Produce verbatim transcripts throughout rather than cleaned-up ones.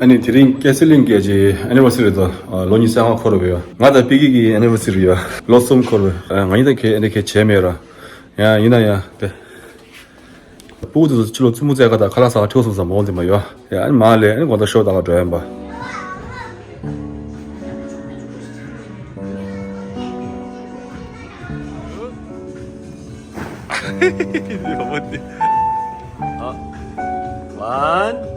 ཨ་ནི་དེ་རིང་སྐྱ་སེར་གླིང་གི་ཨ་ཅེ་ཨེ་ནི་ཝར་སི་རི་དང་ལོ་ཉི་ཤུ་རྩ་ལྔ་འཁོར་བ་ཡོད། ང་དང་པི་ཀི་གི་ཨེ་ནི་ཝར་སི་རི་ཡོད། ལོ་གསུམ་འཁོར་བ། ང་གཉིས་དང་གས་ཨ་ནི་གས་བྱས་མེད་ར། ཡང་ཡིན་ན་ཡང་དེ། སྤུ་གུ་དེ་ཚོ་ཕྱི་ལོགས་རྩེད་མོ་རྩེ་ག་དང་ཁ་ལག་ཟ་ག་ཁྲིད་སོང་ཙང་མ་འོང་དེ་མ་ཡོད། ཡང་ཨ་ནི་མ་ལས་ཨ་ནི་དགོང་དག་ཤོ་ལྟ་ག་འགྲོ་ཡིན་པ། One.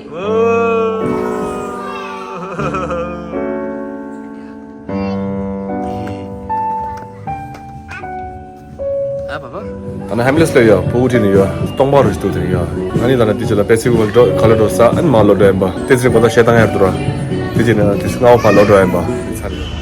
Wow. ཨ་ཕ་ཕ། ད་ནི་ཧེམ་ལེས་ལ་ཡོད། སྤུ་གུ་ཁྲིད་ནས་ཡོད། སྟོང་པ་རུ་ཞིག་འདུག་དེ་ཡོད། ཨ་ནི་ད་ནི་དེ་ཚོ་ལ་པེ་སི་ཝལ་འགྲོ་ག་ལ་འགྲོ་ས་ཨ་ནི་མ་ལོ་འགྲོ་ཡིན་པ། དེ་ཚོ་གོ་ད་བཤད་སྟངས་ཡར་འདུག་ར། དེ་རྗེས་ནས་དེ་ཚོ་སྔ་བ་ཕར་ལོ་འགྲོ་ཡིན་པ། དེ་ཚར་རེད།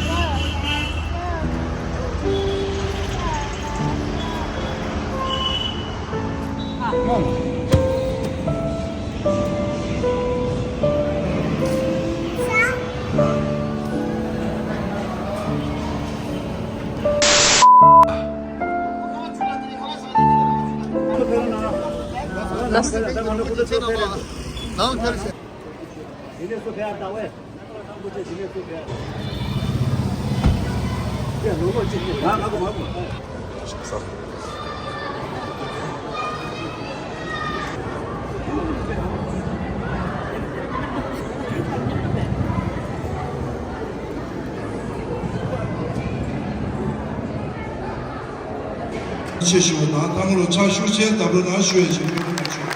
ཆེ་ཞུ་བ་དང་ཐ་མ་ལོ་ཕྱག་ཤུགས་ཆེན་བརྡབ་རོགས་གནང་ཞུ་ཡ་ཞུ་བ་ཞུ།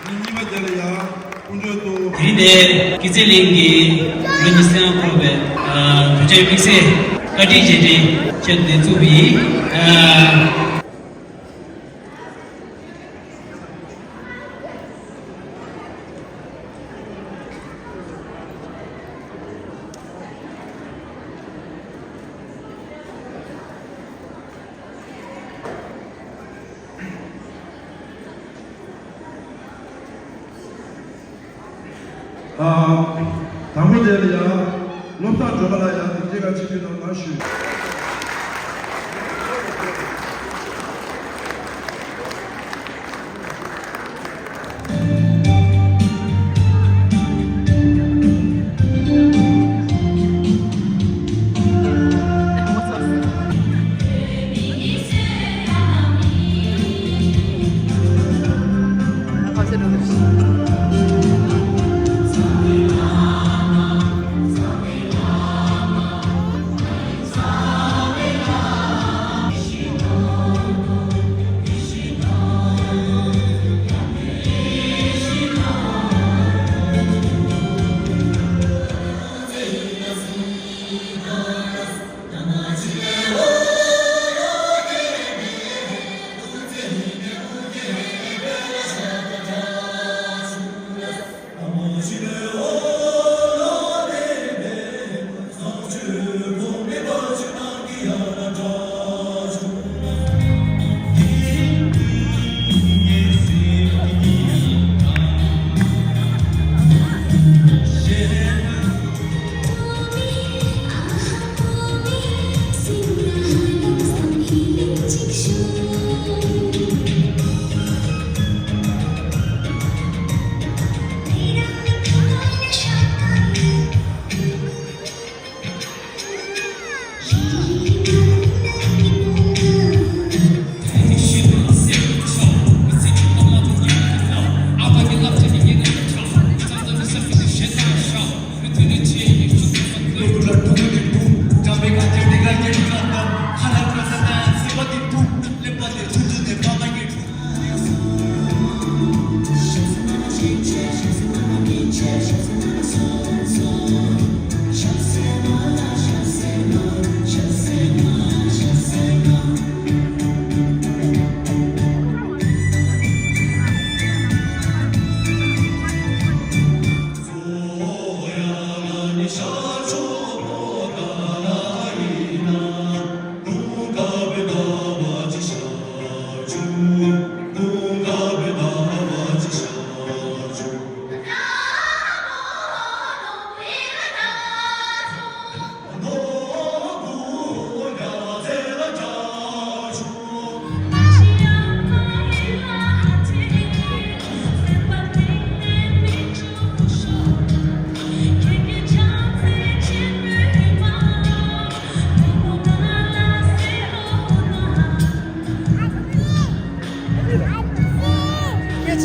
ཉིན་གཉིས་པ་དེ་ལ་ཡང་སྐུ་མགྲོན་དུ། དེ་རིང་འདིར་སྐྱ་སེར་གླིང་གི་ལོ་ཉི་ཤུ་རྩ་ལྔ་འཁོར་བའི་གྲུབ་ཆེན་དམིགས་བསལ་བཀའ་དྲིན་རྗེས་དྲན་ཆེད་དུ་འདིར་བཙུགས་པ་ཡིན། ཨ། དང་པོ་དེ་ལ་ཡང་བློ་བཟང་སྒྲོལ་མ་ལགས་ཡང་དེ་རྗེས་ཀ་ཆིབས་བསྒྱུར་གནང་བ་ཞུ།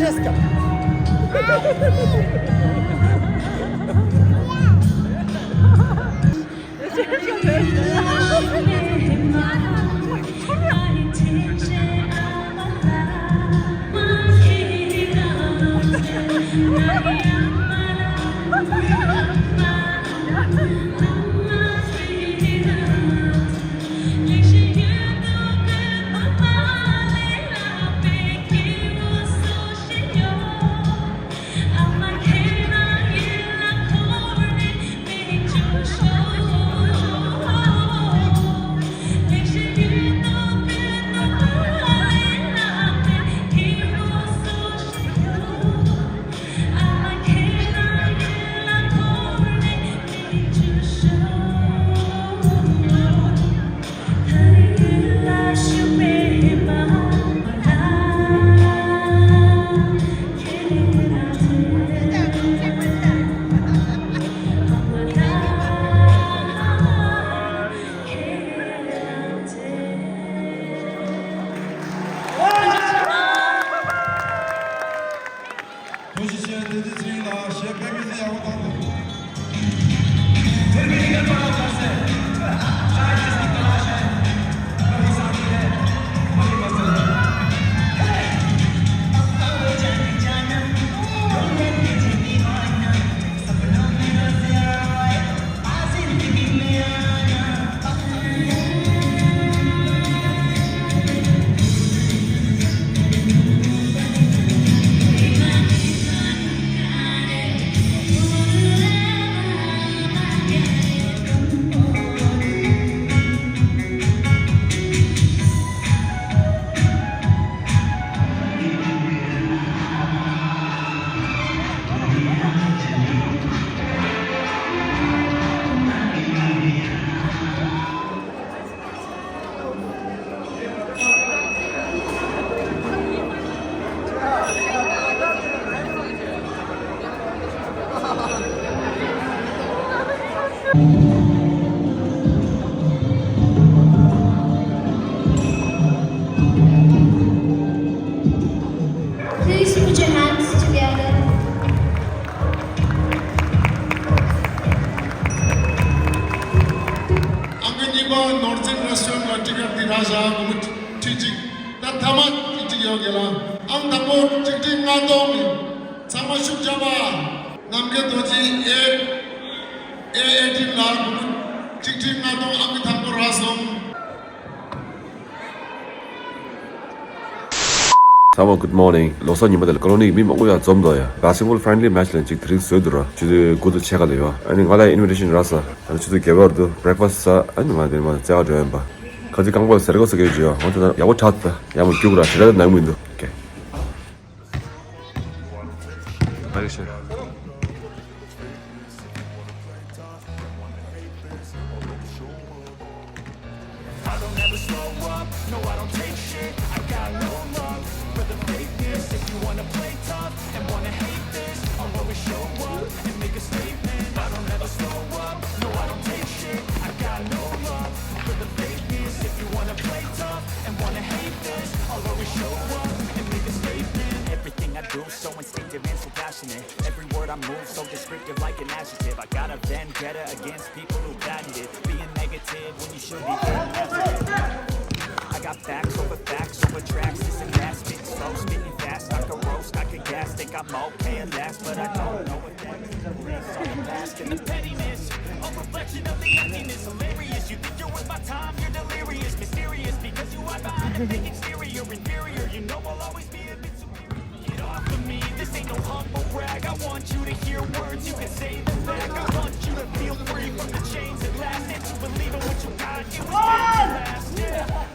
Jessica. ཐུགས་རྗེ་ཆེ། བདེ་སྐྱིད་ཚེ་རིང་ལགས་གཞས་དཔེ་མི་སྲིད་ཡག་པོ་བཏང་འདུག Please put your hands together. ཨང་ཀི་གཉིས་པ་ནོར་ཛིན་རེ་སི་ཊོ་རན་ཊི་ལ་ཊི་ཀེ་ཊི་འདི་རག་བཞག་སྒོར་མོ་ཁྲི་གཅིག་ད་ཐ་མ་ཁྲི་གཅིག་ཡོད་རྒན་ལགས། ཨང་དང་པོ་ཆིག་ཁྲི་ལྔ་སྟོང་ཡིན། ཚང་མ་ཤུགས་རྒྱབ་པ། རྣམ་རྒྱལ་རྡོ་རྗེ་ཨེ་ཨེ་ཨེ་ཊིན་ལགས་སྒོར་མོ་ཆིག་ཁྲི་ལྔ་སྟོང་ཨང་ཀི་དང་པོ་རག་སོང་། ཚང་མ་good morning། ལོ་གསར་ཉིན་མོ་དེ་ལ་ཀོ་ལོ་ནི་མི་མང་པོ་ཡང་འཛོམས་འདུག་ཡ། basketball friendly match ལ་ཅིག་དེ་རིང་བཟོས་འདུག་ར། ཆུ་ཚོད་དགུ་དང་ཕྱེད་ཀ་ལ་ཡོད། ཨ་ནི་ང་ལ་invitation་རག་ས། ཨ་ནི་ཆུ་ཚོད་བརྒྱད་པར་དུ་breakfast་ཟ། ཨ་ནི་ང་དེ་མ་རྩེ་བ་འགྲོ་ཡིན་པ། ཁ་ཚིག་རྐང་པ་ཟེར་གོ་ས་གི་བརྗོད་ཡ། འོ་དེ་ན་ཡག་པོ་ཆགས་ད་ཡ་མ་རྒྱུག་ར་ཞེ་དྲག་ནང་མི་འདུག་ཀེ། ཨ་རིག་ཤེ། I don't ever slow up, no, I don't take shit. I got no love for the fakeness. If you wanna play tough and wanna hate this, I'll always show up and make a statement. I don't ever slow up, no, I don't take shit. I got no love for the fakeness. If you wanna play tough and wanna hate this, I'll always show up and make a statement. Everything I do so instinctive and so passionate. Every word I move so descriptive like an adjective. I got a vendetta against people who patented being negative when you should be feeling positive. I got facts over facts over tracks. This and that, spitting slow, spitting fast. I could roast, I could gas. Think I'm okay at last, but I don't know if that means the rest. All the past and the pettiness, a reflection of the emptiness. Hilarious, you think you're worth my time, you're delirious. Mysterious, because you hide behind a fake exterior. Inferior, you know I'll always be a bit superior. Get off of me, this ain't no humble brag. I want you to hear words, you can say them back. I want you to feel free from the chains at last, and to believe in what you got. It was meant to last, yeah.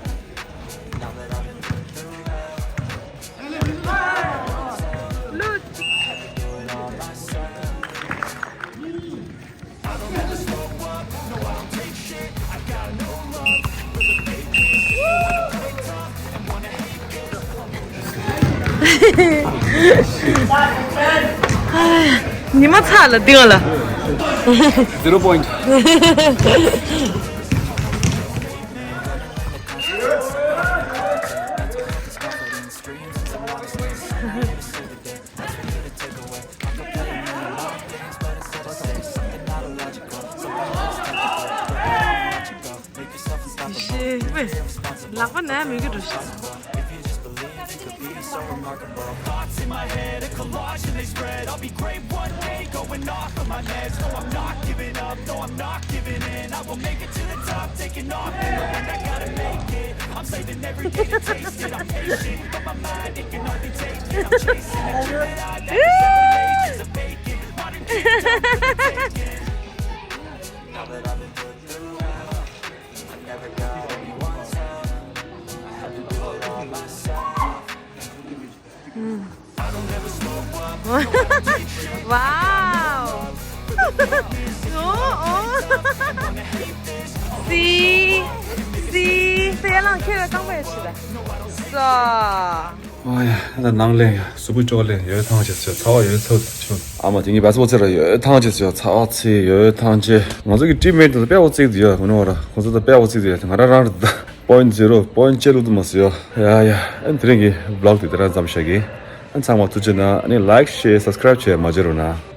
ཉི་མ་ཚ་ལ་ཏིང་ལ། Zero point. ལག་པ་ན་མི་གི་འགྲོ་ཤི། Wow! Oh, oh. See, see, see, ཡ་ལང་ཁྱེད་ལ་གཙང་མ་ཡོད་ཆི་ད། ས། ཨ་ཡ། ད་ནང་ལེན་ཡ་གཟུགས་པོ་ཅོག་ལེན་ཡོད་ཐང་ཆེ་ཚོད་ཚ་བ་ཡོད་ཚོད་ཆུ། ཨ་མ་དེ་ངའི་བས་པོ་ཚེ་ར་ཡོད་ཐང་ཆེ་ཚོད་ཚ་བ་ཚེ་ཡོད་ཐང་ཆེ། ང་ཚོ་གི་ཊིམ་མེཊ་དེ་ཚོ་དཔེ་བོ་བརྩིགས་དུ་ཡོད་ངོ་ནོ་བ་ར། ཁོ་ཚོ་ད་དཔེ་བོ་བརྩིགས་དུ་ཡོད། ང་ར་རང་རེད་ད། པོ་ཡིན་ཛི་རོ་པོ་ཡིན་ཅེ་ལུག་དུ་མ་སི་ཡོ། ཡ་ཡ། ཨན་དེ་རིང་གི་བི་ལོག་དེ་དེ་རང་ཙམ་བཞག་གི། ཨན་ཚང་མ་ཐུགས་རྗེ་གནང་། ཨ་ནི་ལའིཀ་ཤེར་སབ་སི་ཀ་རའིབ་བྱས་མ་བརྗེད་རོགས་གནང་།